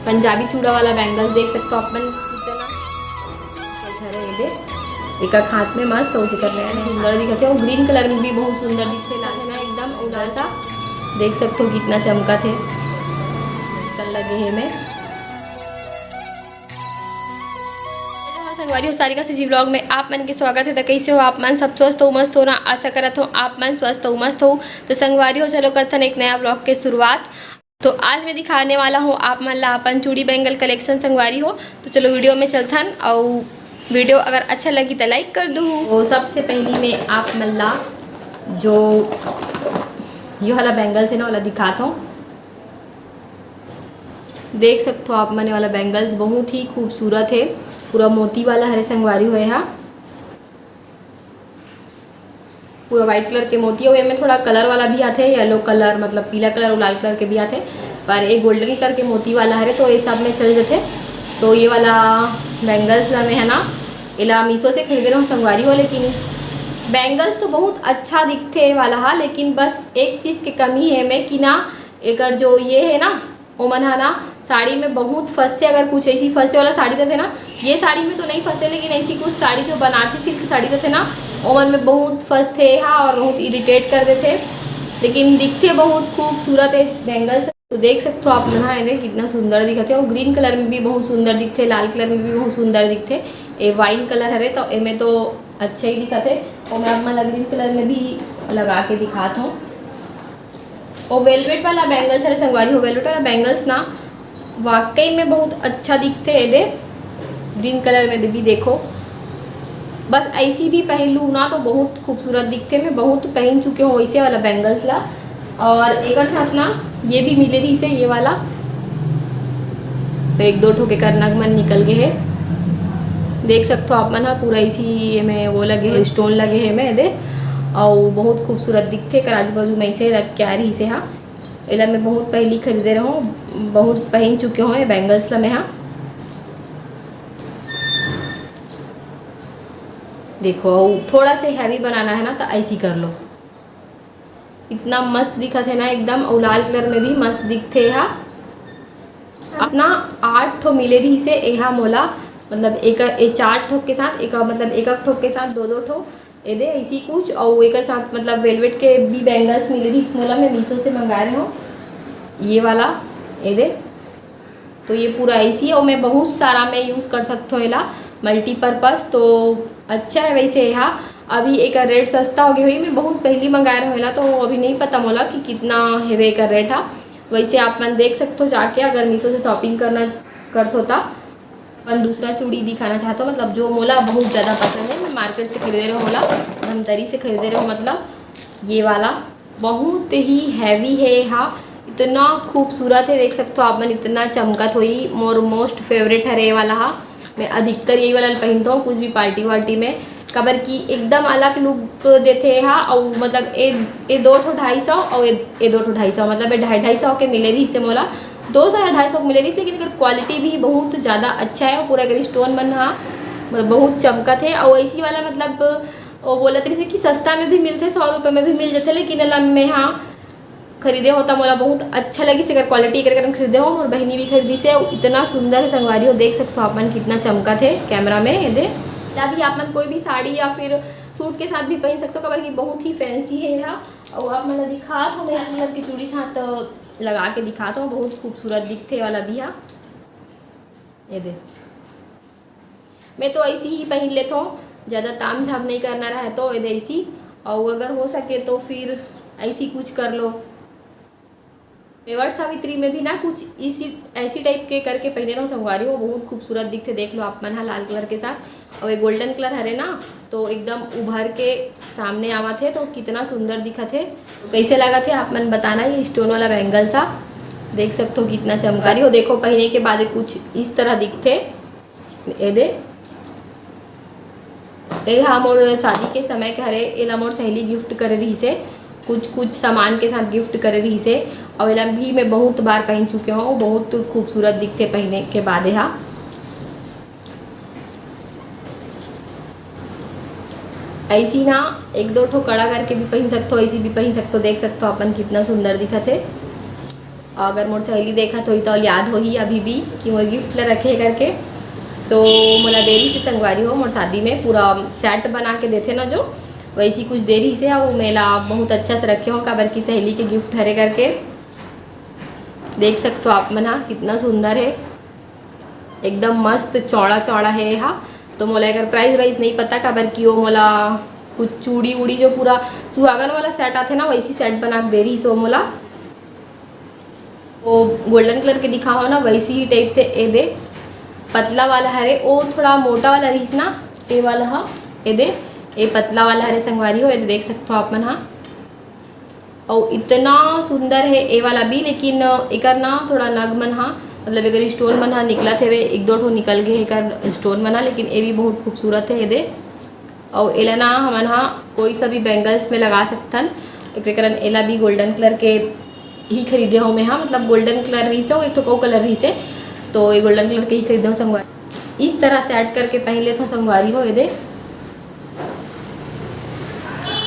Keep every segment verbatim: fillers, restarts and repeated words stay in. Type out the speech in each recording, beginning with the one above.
पंजाबी चूड़ा वाला बैंगल्स देख सकते हो आप मन, कितना सुंदर है ये दे। एक हाथ में मस्त हो, जितना नया सुंदर दिखत है। और ग्रीन कलर में भी बहुत सुंदर दिखते, लाल है ना एकदम उदार सा। देख सकते हो कितना चमकत है, कल लगे है में। संगवारी हो, सारिका CG व्लॉग में आप मन के स्वागत है। तो कैसे हो आप मन? सब स्वस्थ हो, मस्त हो ना? आशा करत हो आप मन स्वस्थ हो, मस्त हो। तो संगवारी हो, चलो करथन एक नया व्लॉग के शुरुआत। तो आज मैं दिखाने वाला हूँ आप मन ला अपन चूड़ी बैंगल कलेक्शन संगवारी हो। तो चलो वीडियो में चलथन, और वीडियो अगर अच्छा लगी तो लाइक कर दू। तो सबसे पहली मैं आप मन ला जो ये वाला बैंगल्स है ना, वाला दिखात हूँ। देख सकते हो आप मन, ये वाला बैंगल्स बहुत ही खूबसूरत है, पूरा मोती वाला हरे संगवारी होए हा। पूरा व्हाइट कलर के मोती, अउ एमे थोड़ा कलर वाला भी आथे, येलो कलर, मतलब पीला कलर अउ लाल कलर के भी आथे, पर ये गोल्डन कलर के मोती वाला हरे, तो ये सब में चल जथे। तो ये वाला बैंगल्स ला मैं है ना, एला मीशो से खरीदे रहूँ संगवारी हो, लेकिन बैंगल्स तो बहुत अच्छा दिखथे ये वाला हा, लेकिन बस एक चीज़ के कमी है एमे कि ना, एकर जो ये है ना, ओमन हा ना साड़ी में बहुत फंसथे। अगर कुछ ऐसी फंसे वाला साड़ी रहथे ना, ये साड़ी में तो नहीं फंसे, लेकिन ऐसी कुछ साड़ी जो बनारसी सिल्क साड़ी रहथे ना, ओमन में बहुत फंसथे हा और बहुत इरिटेट कर देथे, लेकिन दिखथे बहुत खूबसूरत है बैंगल्स। तो देख सकते हो आप मन हा, ये दे कितना सुंदर दिखत है। और ग्रीन कलर में भी बहुत सुंदर दिखथे, लाल कलर में भी बहुत सुंदर दिखथे। ये वाइन कलर हरे, तो एमे तो अच्छा ही दिखत है। और मैं आप मन ला ग्रीन कलर में भी लगा के दिखात हूँ। और वेलवेट वाला बैंगल्स हरे संगवारी हो, वेलवेट वाला बैंगल्स ना वाकई में बहुत अच्छा दिखथे। ये दे ग्रीन कलर में भी देखो, बस ऐसी भी पहन लूँ ना तो बहुत खूबसूरत दिखथे। मैं बहुत पहन चुके हूँ वैसे वाला बैंगल्स ला। और एकर साथ ना ये भी मिले रहिसे, ये वाला, तो एक दो ठो के करनग मन निकल गए है। देख सकते हो आप मन हा, पूरा इसी में वो लगे है, स्टोन लगे है में दे, और बहुत खूबसूरत दिखथे। एकर आजू बाजू में ऐसे लग के आ रहिसे हा। एला मैं बहुत पहली खरीदे रहूँ, बहुत पहन चुके हूँ ये बैंगल्स ला मैं हा। देखो, थोड़ा से हैवी बनाना है ना, तो ऐसी कर लो। इतना मस्त दिखत है ना एकदम, और लाल कलर में भी मस्त दिखथे हा। अपना आठ ठो मिले रहिसे एहा मोला, मतलब एक, ए चार ठो के साथ एक, मतलब एक एक ठो के साथ दो दो ठो, ए दे ऐसी कुछ, और एकर साथ मतलब वेलवेट के भी बैंगल्स मिले रहिस मोला, मैं मीशो से मंगाए रहे हूँ ये वाला, ए दे। तो ये पूरा ऐसी है, और मैं बहुत सारा मैं यूज़ कर सकते हो एला मल्टीपर्पज़। तो अच्छा है वैसे हा। अभी एक रेट सस्ता हो गया हुई, मैं बहुत पहली मंगाए रहे हूँ एला, तो अभी नहीं पता मोला कि कितना हेवे एक रेट हा। वैसे आप मन देख सकते हो जाके, अगर मीशो से शॉपिंग करना करत होता। अपन दूसरा चूड़ी दिखाना चाहता हूँ, मतलब जो मोला बहुत ज़्यादा पसंद है, मैं मार्केट से खरीदे रहे होला, धमतरी से खरीदे रहे हो, मतलब ये वाला बहुत ही हैवी है हा, इतना खूबसूरत है, देख सकते हो आप मन, इतना चमकत होई। मोर मोस्ट फेवरेट हरे ये वाला हा, मैं अधिकतर यही वाला पहनता हूँ कुछ भी पार्टी वार्टी में, काबर कि एकदम अलग लुक देथे हा। और मतलब ए, ए दो ठो ढाई सौ और ए, ए दो ठो ढाई सौ, मतलब ए ढाई ढाई सौ के मिले रहिसे मोला, दो सौ या ढाई सौ के मिले रहिसे, लेकिन एकर क्वालिटी भी बहुत ज़्यादा अच्छा है। और पूरा एकर स्टोन मन हा मतलब बहुत चमकत है। और ऐसी वाला मतलब वो बोलत रहिसे कि सस्ता में भी मिलथे, सौ रुपये में भी मिल जाथे, लेकिन एला मैं हा खरीदे हो तो मोला बहुत अच्छा लगिस एकर क्वालिटी, एकर कारण खरीदे हो। मोर बहिनी भी खरीदिस है, इतना सुंदर है संगवारी हो, देख सकते हो आप मन कितना चमकत है कैमरा में। ये दे, अभी आप मन कोई भी साड़ी या फिर सूट के साथ भी पहन सकते हो, काबर कि बहुत ही फैंसी है हा। और आप मन ला दिखात हो, मैं आप मन की चूड़ी साथ लगा के दिखात हूँ, बहुत खूबसूरत दिखथे वाला भी हा। ये दे, मैं तो ऐसी ही पहन लेत हूँ, ज़्यादा ताम झाम नहीं करना रहे तो ये दे ऐसी, और अगर हो सके तो फिर ऐसी कुछ कर लो। मैं वट सावित्री में भी ना कुछ इसी, ऐसी टाइप के करके पहने रहो संगवारी हो, बहुत खूबसूरत दिखथे। देख लो आप मन हा लाल कलर के साथ, और ये गोल्डन कलर हरे ना, तो एकदम उभर के सामने आवत है, तो कितना सुंदर दिखत है। तो कैसे लगत है आप मन बताना, ये स्टोन वाला बैंगल्स हा, देख सकते हो कितना चमकारी हो। देखो पहने के बाद कुछ इस तरह दिखथे। ए दे, ए हा मोर शादी के समय के हरे, एला मोर सहेली गिफ्ट करे रहिसे, कुछ कुछ सामान के साथ गिफ्ट करे रहिसे, और एला भी मैं बहुत बार पहन चुके हूँ, बहुत खूबसूरत दिखथे पहने के बाद। ए हा ऐसी ना एक दो ठो कड़ा करके भी पहन सकते हो, ऐसी भी पहन सकते हो, देख सकते हो अपन कितना सुंदर दिखत है। अगर मोर सहेली देखत होही, तो याद होही अभी भी कि मोर गिफ्ट ला रखे हे करके। तो मोला दे रहिस हे संगवारी हो, मोर शादी में पूरा सेट बना के देथे ना जो, वैसी कुछ दे रहिस हे। अउ मैं एला बहुत अच्छा से रखे हों, काबर कि सहेली के गिफ्ट हरे करके। देख सकथो आप मन हा, कितना सुंदर हे, एकदम मस्त चौड़ा चौड़ा हे एहा। तो मोला एकर प्राइस वाइस नहीं पता, काबर कि वो मोला कुछ चूड़ी उड़ी, जो पूरा सुहागन वाला सेट आथे ना, वैसी सेट बना के दे रहिस वो मोला। वो गोल्डन कलर के दिखाओ ना, वैसी ही टाइप से ए दे पतला वाला हरे, वो थोड़ा मोटा वाला रहिस ना, ए वाला हा, ए दे, ए पतला वाला हरे संगवारी हो, ए दे देख सकथो आप मन हा। अउ इतना सुंदर हे ए वाला भी, लेकिन एकर ना थोड़ा नग मन हा, मतलब एकर स्टोन मन हा निकलत हेवे, एक दो ठो निकल गे हे एकर स्टोन मन हा, लेकिन ए भी बहुत खूबसूरत हे ए दे। अउ एला ना हमन हा कोई सा भी बैंगल्स में लगा सकथन। एकरे कारण एला भी गोल्डन कलर के ही खरीदे हो मैं हा, मतलब गोल्डन कलर रहिस हे, एक ठो अउ कलर रहिस हे, तो ये गोल्डन कलर के ही खरीदे हो संगवारी। इस तरह से ऐड करके पहन लेथो संगवारी हो, ये दे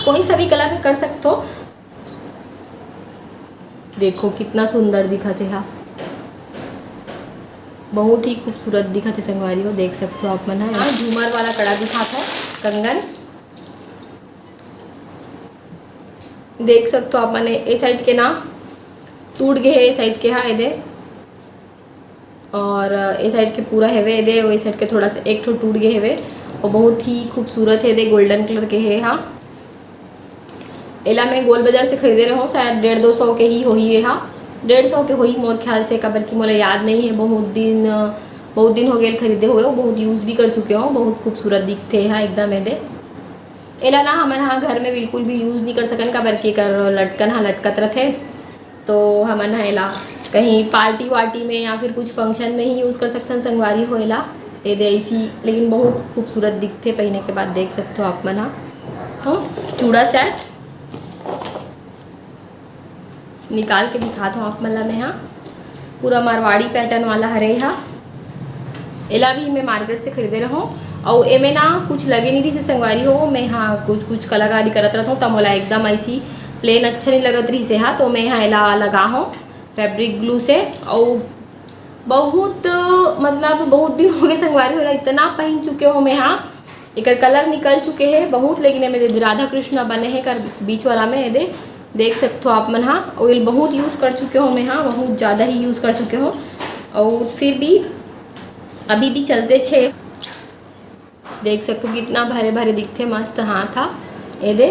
कोई सा भी कलर में कर सकथो। देखो कितना सुंदर दिखत हे हा, बहुत ही खूबसूरत दिखत हे संगवारी हो। देख सकथो आप मन हा, हाँ, झूमर वाला कड़ा दिखात हे कंगन। देख सकथो आप मन, ए साइड के ना टूट गे हे, ए साइड के हा, ए दे, और ए साइड के पूरा हेवे ए दे, ए साइड के थोड़ा सा एक ठो टूट गे हेवे, और बहुत ही खूबसूरत हे दे, गोल्डन कलर के हे हा। एला मैं गोल बाजार से खरीदे रहूँ, शायद डेढ़ दो सौ के ही होही ये हा, डेढ़ सौ के होही मोर ख्याल से, काबर कि मोला याद नहीं है, बहुत दिन, बहुत दिन हो गए खरीदे हुए, वो बहुत यूज़ भी कर चुके हो, बहुत खूबसूरत दिखते हैं एकदम। ए दे, एला ना हमन हा घर में बिल्कुल भी यूज़ नहीं कर सकन, काबर कि एकर लटकन हा लटकत रथे, तो हमन हा एला कहीं पार्टी वार्टी में या फिर कुछ फंक्शन में ही यूज़ कर सकथन संगवारी हो एला। ए दे ऐसी, लेकिन बहुत खूबसूरत दिखथे पहने के बाद, देख सकथो आप मन हा। हाँ, चूड़ा सेट निकाल के दिखात हूँ आप मन ला मैं हा। पूरा मारवाड़ी पैटर्न वाला हरे हा। एला भी मैं मार्केट से खरीदे रहूँ, अउ एमे ना कुछ लगे नहीं रहिस हे संगवारी हो। मैं हा कुछ कुछ कलाकारी करत रहूँ, त मोला एकदम ऐसी प्लेन अच्छा नहीं लगत रहिस हे हा, तो मैं हा एला लगा हूँ फैब्रिक ग्लू से। अउ बहुत, मतलब बहुत दिन हो गए संगवारी हो, एला इतना पहन चुके हो मैं हा, एकर कलर निकल चुके हे बहुत, लेकिन एमे जो राधा कृष्ण बने हे कर बीच वाला में, ए दे देख सकथो आप मन हा। ऑयल बहुत यूज़ कर चुके हो मैं हा, बहुत ज़्यादा ही यूज़ कर चुके हो, और फिर भी अभी भी चलते छे। देख सकथो कितना भरे भरे दिखथे, मस्त हाथ हा। ए दे,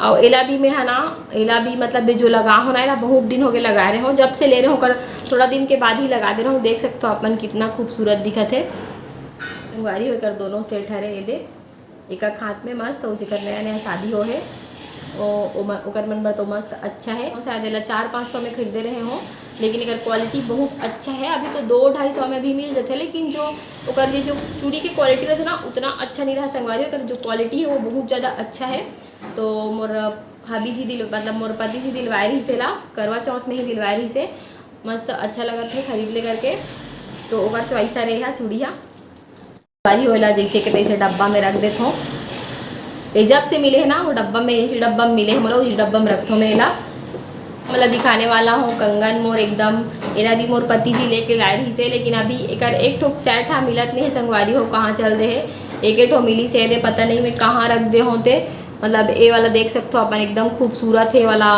अउ एला भी मैं हा ना, एला भी मतलब जो लगा हो ना, एला बहुत दिन हो गए लगाए रहे हो, जब से ले रहे हो कर थोड़ा दिन के बाद ही लगा दे रहे हो। देख सकथो आप मन कितना खूबसूरत दिखत हे। संगवारी हो एकर दोनों सेट हरे, ए दे एक हाथ में मस्त, अउ जेकर नया नया शादी हो हे, ओ, ओ म-, ओकर मन बर तो मस्त अच्छा है। शायद एला चार पाँच सौ में खरीदे रहे हो, लेकिन एकर क्वालिटी बहुत अच्छा है। अभी तो दो ढाई सौ में भी मिल जाते, लेकिन जो ओकर ये जो चूड़ी के क्वालिटी रहते ना, उतना अच्छा नहीं रहा संगवारी। ओकर जो क्वालिटी है वो बहुत ज़्यादा अच्छा है। तो मोर हबी जी दिल, मतलब मोर पति जी दिलवाए रहिस हे ला, करवा चौथ में ही दिलवाए रहिस हे। मस्त अच्छा लगत है खरीद ले करके। तो ओकर चॉइस हरे हा चूड़ी हा। संगवारी हो एला जैसे के तैसे डब्बा में रख देथो। ये जब से मिले है ना, वो डब्बा में, इस डब्बा में मिले है, मतलब उस डब्बा में रखथो मैं एला। मतलब दिखाने वाला हूँ कंगन मोर एकदम, एला भी मोर पति जी लेके लाए रहिस हे, लेकिन अभी एकर एक ठो सेट हा मिलत नहीं है संगवारी हो, कहाँ चल दे है। एक ठो मिलिस हे, पता नहीं मैं कहाँ रख दे होते। मतलब ये वाला देख सकथो अपन, एकदम खूबसूरत है वाला।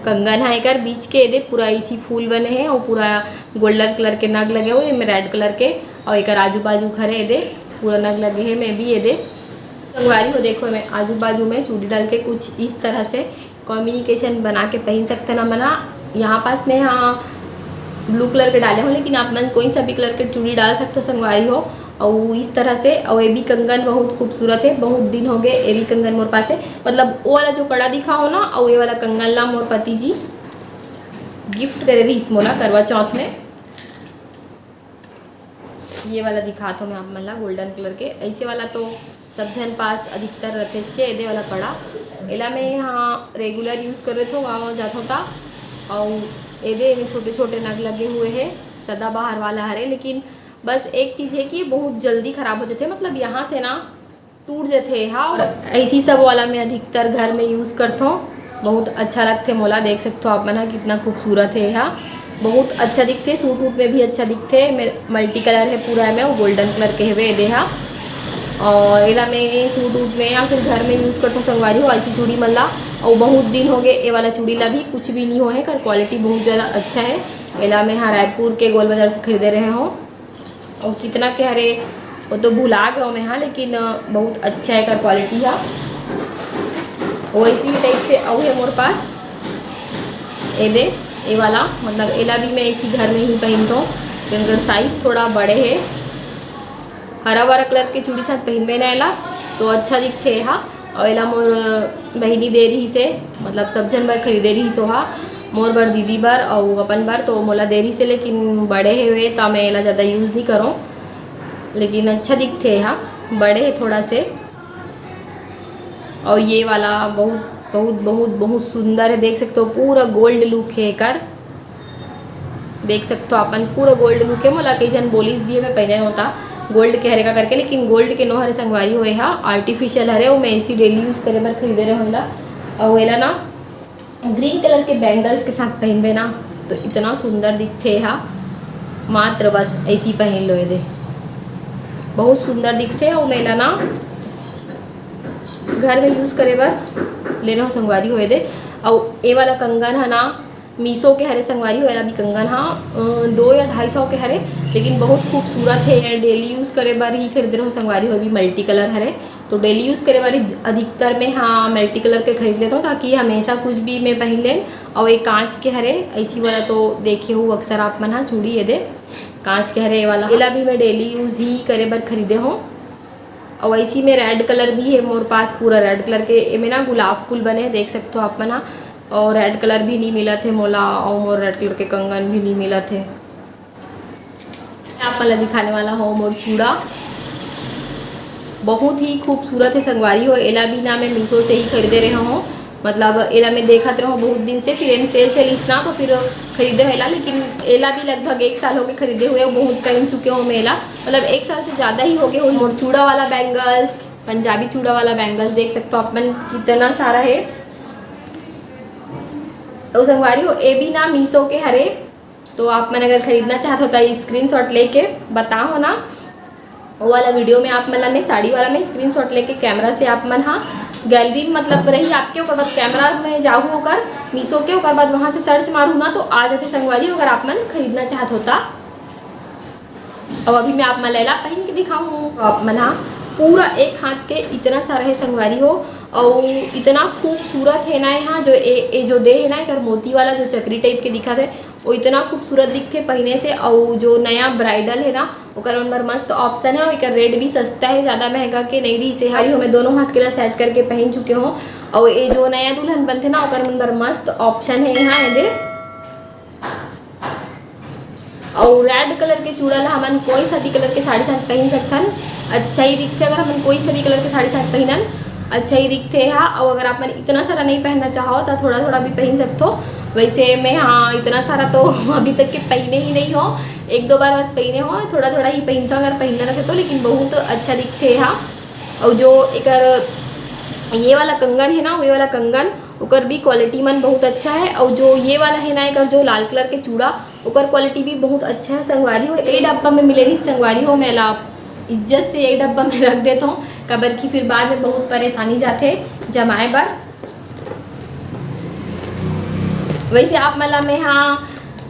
कंगन हा एकर बीच के, ए दे पूरा इसी फूल बने हे और पूरा गोल्डन कलर के नग लगे हुए, एमे रेड कलर के, और एकर आजू बाजू घरे ए दे पूरा नग लगे हे। मैं भी ए दे संगवारी हो, देखो मैं आजू बाजू में चूड़ी डाल के कुछ इस तरह से कॉम्बिनेशन बना के पहन सकते ना मना। यहाँ पास में हाँ ब्लू कलर के डाले हो, लेकिन आप मन कोई सा भी कलर के चूड़ी डाल सकते हो संगवारी हो। और इस तरह से, और ये भी कंगन बहुत खूबसूरत है, बहुत दिन हो गए ये भी कंगन मोर पास है। मतलब वो वाला जो कड़ा दिखा हो ना, और ये वाला कंगन ला मोर पति जी गिफ्ट करे रहिस मोला करवा चौथ में। ये वाला दिखात हो मैं आप मन ला, गोल्डन कलर के। ऐसे वाला तो सब झन पास अधिकतर रथे चे, एदे वाला कड़ा। एला मैं यहाँ रेगुलर यूज़ करत हो, गाँव जात हो ता। और एदे में छोटे छोटे नग लगे हुए है, सदाबहार वाला हरे। लेकिन बस एक चीज़ है कि ये बहुत जल्दी ख़राब हो जाते, मतलब यहाँ से ना टूट जाते। हाँ, और ऐसी सब वाला मैं अधिकतर घर में यूज़ करत हूँ। बहुत अच्छा लगथे मोला। देख सकथो आप मन ह, कितना खूबसूरत हे एहा, बहुत अच्छा दिखथे। सूट वूट में भी अच्छा दिखथे। मे-, मल्टी कलर हे पूरा, एमे अउ गोल्डन कलर के हवे एदे हा। और एला मैं सूट वूट में या फिर घर में यूज़ करथों संगवारी हो, ऐसी चूड़ी मन ला। और बहुत दिन हो गए ए वाला चूड़ी ला भी, कुछ भी नहीं हो हे, कर क्वालिटी बहुत ज़्यादा अच्छा है। एला मैं हाँ रायपुर के गोल बाजार से खरीदे रहे हो। और कितना के हरे, वो तो भुला गया मैं, हाँ, लेकिन अ, बहुत अच्छा है एकर क्वालिटी हा। वैसे ही टाइप से अउ है मोर पास, ए दे, ए वाला, मतलब एला भी मैं इसी घर में ही पहनता हूँ, क्योंकि साइज थोड़ा बड़े है। हरा भरा कलर के चूड़ी साथ पहनबे ना एला, तो अच्छा दिखथे एहा। अउ एला मोर बहिनी दे रहिस हे, मतलब सब झन बर खरीदे रहिस ओहा, मोर बर, दीदी बर अउ अपन बर, तो मोला दे रहिस हे, लेकिन बड़े हेवे त मैं एला ज़्यादा यूज़ नहीं करों, लेकिन अच्छा दिखथे एहा, बड़े हे थोड़ा से। अउ ये वाला बहुत बहुत बहुत बहुत सुंदर है, देख सकते हो पूरा गोल्ड लुक है एकर। देख सकते हो अपन पूरा गोल्ड लुक है। मोला कई झन बोलिस भी है मैं पहने होता गोल्ड के हरे का करके, लेकिन गोल्ड के नो हरे संगवारी हो, एहा आर्टिफिशियल हरे। अउ मैं इसी डेली यूज़ करे बर खरीदे रहे होला। अउ एला ना ग्रीन कलर के बैंगल्स के साथ पहनबे ना, तो इतना सुंदर दिखथे एहा। मात्र बस ऐसी पहन लो एदे, बहुत सुंदर दिखथे। अउ मैं एला ना घर में यूज़ करे बर लेना हो संगवारी हो एदे। अउ ए वाला कंगन है ना, मीशो के हरे संगवारी हो, एला भी कंगन हा अ, दो या ढाई सौ के हरे, लेकिन बहुत खूबसूरत है। डेली यूज़ करे बर ही खरीद रहे हो संगवारी हो, भी मल्टी कलर हरे, तो डेली यूज़ करे बर ही अधिकतर मैं हाँ मल्टी कलर के खरीद लेता हूँ, ताकि हमेशा कुछ भी मैं पहन लें। और एक कांच के हरे, ऐसी वाला तो देखे हो अक्सर आप मन हाँ चूड़ी एदे, कांच के हरे वाला, एला भी मैं डेली यूज़ ही करे बर खरीदे हूँ। और ऐसी में रेड कलर भी है मोर पास, पूरा रेड कलर के, एमे ना गुलाब फूल बने, देख सकते हो आप मन हा। और रेड कलर भी नहीं मिलत है मोला, और मोर रेड कलर के कंगन भी नहीं मिलत है। आप मन ला दिखाने वाला हो मोर चूड़ा, बहुत ही खूबसूरत है संगवारी हो। एला भी ना मैं मीशो से ही खरीदे रहे हूँ, मतलब एला मैं देखत रहूँ बहुत दिन से, फिर एम सेल चलिस ना तो फिर खरीदे हो एला। लेकिन एला भी लगभग एक साल हो गए खरीदे हुए, बहुत पहन चुके हो मैं एला, मतलब एक साल से ज़्यादा ही हो गए हो। मोर चूड़ा वाला बैंगल्स, पंजाबी चूड़ा वाला बैंगल्स देख सकते हो आप मन, कितना सारा है। तो संगवारी हो, ए भी ना मीशो के हरे, तो आप मन अगर खरीदना चाहत हो तो स्क्रीनशॉट लेके बताओ ना। वो वाला वीडियो में आप मन ला मैं साड़ी वाला में स्क्रीनशॉट लेके कैमरा से आप मन हाँ गैलरी में मतलब रही आपके, ओकर बाद कैमरा में जाहू ओकर मीशो के, ओकर बाद वहाँ से सर्च मारू ना तो आ जाते संगवारी, अगर आप मन खरीदना चाहत होता। अब अभी मैं आप मन ला एला पहन के दिखाऊँ। तो आप मन हाँ पूरा एक हाथ के इतना सारा है संगवारी हो, और इतना खूबसूरत है ना यहाँ जो ए, ए जो दे है ना एकर मोती वाला जो चक्री टाइप के दिखत है, वो इतना खूबसूरत दिखथे पहने से। और जो नया ब्राइडल है ना ओकर मन बर मस्त ऑप्शन है, और एकर रेट भी सस्ता है, ज़्यादा महंगा के नहीं रही से। हाई हो मैं दोनों हाथ के ला सेट करके पहन चुके हूँ, और ये जो नया दुल्हन बनथे ना ओकर मन बर मस्त ऑप्शन है यहाँ एदे। और रेड कलर के चूड़ा ला हमन कोई सा भी कलर के साड़ी साथ पहन सकथन, अच्छा ही दिखथे। अगर हमन कोई सा भी कलर के साड़ी साथ पहनन, अच्छा ही दिखथे हा। और अगर आप मन इतना सारा नहीं पहनना चाहो तो थोड़ा थोड़ा भी पहन सकथो। वैसे मैं हाँ इतना सारा तो अभी तक के पहने ही नहीं हो, एक दो बार बस पहने हो, थोड़ा थोड़ा ही पहनता अगर पहनना रखे तो, लेकिन बहुत अच्छा दिखथे हा। और जो एकर ये वाला कंगन है ना, ये वाला कंगन, ओकर भी क्वालिटी मन बहुत अच्छा है। और जो ये वाला है ना एकर जो लाल कलर के चूड़ा, ओकर क्वालिटी भी बहुत अच्छा है संगवारी हो। ए डब्बा में मिले रही संगवारी हो, मैं ला इज्जत से ए डब्बा में रख देता हूँ, काबर कि फिर बाद में बहुत परेशानी जाथे जमाए बर। वैसे आप मन ला मैं हाँ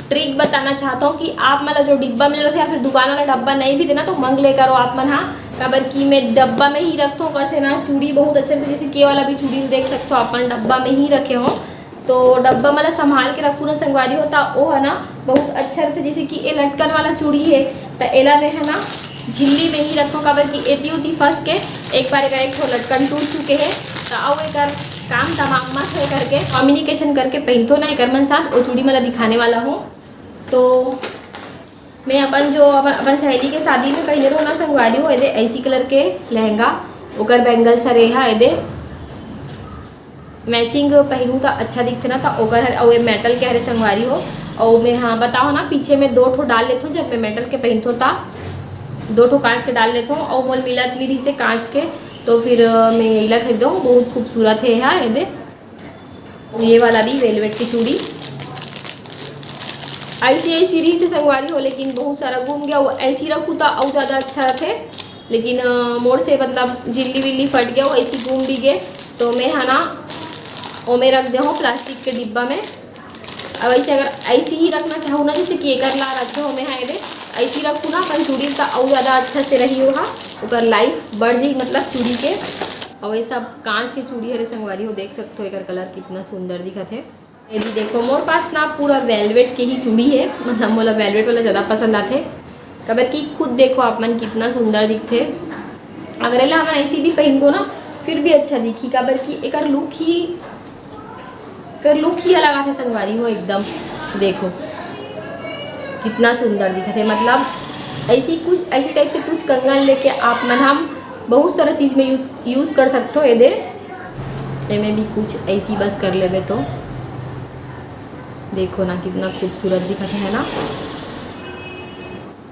ट्रिक बताना चाहता हूँ कि आप मन ला जो डिब्बा मिलत है या फिर दुकान वाला डब्बा नहीं भी देना तो मंग ले करो आप मन हाँ, काबर कि मैं डब्बा में ही रखता हूँ। ओकर से ना चूड़ी बहुत अच्छा लगता है, जैसे के वाला भी चूड़ी देख सकते हो आप मन डब्बा में ही रखे हो, तो डब्बा मन ला संभाल के रखू ना संगवारी हो, त ओ ह ना बहुत अच्छा रहता। जैसे कि ये लटकन वाला चूड़ी है, त एला मैं है ना झिल्ली में ही रखो, काबर कि एती उती फंस के एक बार एकर एक ठो लटकन टूट चुके है, त अउ एकर काम तमाम मत हो करके कम्युनिकेशन करके पहनथो ना एकर मन साथ। ओ चूड़ी मन ला दिखाने वाला हूँ। तो मैं अपन जो अपन, अपन सहेली के शादी में पहने रहो ना संगवारी हो, एदे ऐसी कलर के लहंगा, ओकर बैंगल्स हरे हा एदे मैचिंग पहनू त अच्छा दिखथे ना, त ओकर हर, अउ ये मेटल के हरे संगवारी हो। अउ मैं हाँ बताओ ना, पीछे में दो ठो डाल लेथो, जब मैं मेटल के पहनथो ता दो ठो कांच के डाल लेथो, अउ मोल मिलत नहीं रही से कांच के, तो फिर अ, मैं यही ला खरीदो, बहुत खूबसूरत है हा एदे। ये वाला भी वेलवेट की चूड़ी। ऐसी ऐसी रही से संगवारी हो, लेकिन बहुत सारा घूम गया। वो ऐसी रखू तो और ज़्यादा अच्छा रखे, लेकिन अ, मोर से मतलब झिल्ली विल्ली फट गया, वो ऐसी घूम भी गए। तो मैं है ना, ओमे रख दे हूँ प्लास्टिक के डिब्बा में। अब ऐसे अगर ऐसे ही रखना चाहूँ ना, जैसे कि एकर ला रखे हो मैं हाँ एदे, ऐसे ही रखू ना अपन चूड़ी, तो और ज़्यादा अच्छा से रही हो, हाँ, ओकर लाइफ बढ़ जाई मतलब चूड़ी के। और ये सब कांच के चूड़ी हरे संगवारी हो, देख सकते हो एकर कलर कितना सुंदर दिखत है। ये भी देखो, मोर पास ना पूरा वेलवेट के ही चूड़ी है, मतलब मोला वेलवेट वाला ज़्यादा पसंद आथे, काबर कि खुद देखो आप मन कितना सुंदर दिखथे। अगर एला हमन ऐसी भी पहनबो ना, फिर भी अच्छा दिखी, काबर कि एकर लुक ही, एकर लुक ही अलग आथे संगवारी हो एकदम। देखो कितना सुंदर दिखत है, मतलब ऐसी कुछ, ऐसी टाइप से कुछ कंगन लेके आप मन हम बहुत सारा चीज़ में यूज, यूज कर सकते हो। ये दे, एमे भी कुछ ऐसी बस कर लेबे तो देखो ना कितना खूबसूरत दिखत है ना।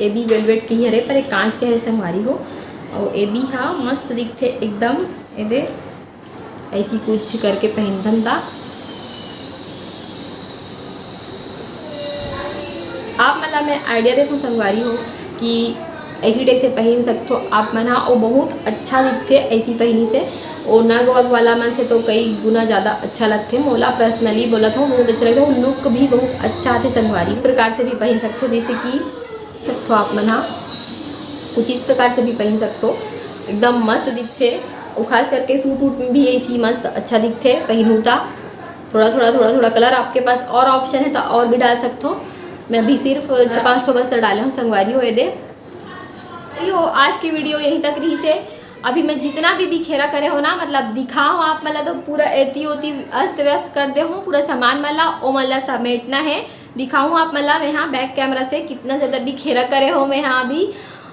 ये भी वेलवेट की हरे, पर एक कांच के है संगवारी हो। और ये भी हाँ मस्त दिखथे एकदम। ये दे, ऐसी कुछ करके पहनथन ता। आप मन ला मैं आइडिया देथों संगवारी हो कि ऐसी टाइप से पहन सकथो आप मन हा, और बहुत अच्छा दिखथे ऐसी पहनी से। और नग वग वाला मन से तो कई गुना ज़्यादा अच्छा लगथे। मोला पर्सनली बोलत हूँ, बहुत अच्छा लगथे। वो लुक भी बहुत अच्छा आथे संगवारी। इस प्रकार से भी पहन सकथो, जैसे कि सकथो आप मन हा, कुछ इस प्रकार से भी पहन सकथो, एकदम मस्त दिखथे। और खास करके सूट वूट में भी ऐसी मस्त अच्छा दिखथे पहनू ता। थोड़ा थोड़ा थोड़ा थोड़ा कलर आपके पास और ऑप्शन है तो और भी डाल सकथो। मैं अभी सिर्फ चार पाँच ठो बस डाले हूँ संगवारी हो। ये दे, यो आज की वीडियो यहीं तक रही से। अभी मैं जितना भी बिखेरा करे हो ना, मतलब दिखाओ आप मन ला, तो पूरा एती ओती अस्त व्यस्त कर दे हूँ पूरा सामान मन ला, ओ मन ला समेटना है। दिखाऊँ आप मन ला मैं हाँ बैक कैमरा से कितना ज़्यादा बिखेरा करे हो मैं हाँ अभी।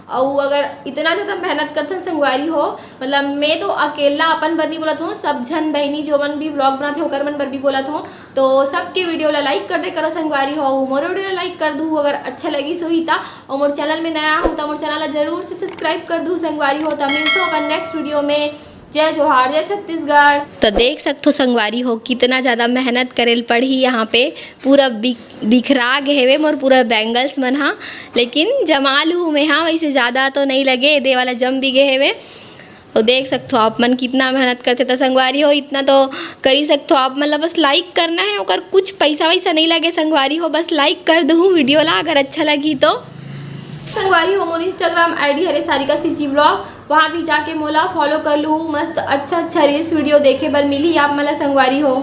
अउ अगर इतना ज़्यादा मेहनत करथन संगवारी हो, मतलब मैं तो अकेला अपन बर नहीं बोलत हूँ, सब झन बहिनी जो मन भी व्लॉग बनाथे ओकर मन बर भी बोलत हूँ। तो सबके वीडियो ला लाइक कर दे करो संगवारी हो, मोर वीडियो ला लाइक कर दू अगर अच्छा लगिस होही ता। और मोर चैनल में नया हो तो मोर चैनल ला जरूर से सब्सक्राइब कर दू संगवारी हो। तो मिलथों अपन नेक्स्ट वीडियो में। जय जोहार, जय छत्तीसगढ़। तो देख सकथो संगवारी हो कितना ज़्यादा मेहनत करे ल पड़ही यहाँ पे। पूरा बिख-, बिखरा गे हेवे मोर पूरा बैंगल्स मन हा, लेकिन जमा लूँ मैं हाँ, वैसे ज़्यादा तो नहीं लगे, दे वाला जम भी गे हेवे। और देख सकथो आप मन कितना मेहनत करथे। तो संगवारी हो इतना तो कर ही सकथो आप मन ला, बस लाइक करना है, ओकर कुछ पैसा वैसा नहीं लगे संगवारी हो, बस लाइक कर दहू वीडियो ला अगर अच्छा लगी तो। संगवारी हो मोर इंस्टाग्राम आईडी हरे सारिका सीजी व्लॉग, वहाँ भी जाके मोला फॉलो कर लू। मस्त अच्छा अच्छा रील्स वीडियो देखे बर मिली आप मन ला संगवारी हो।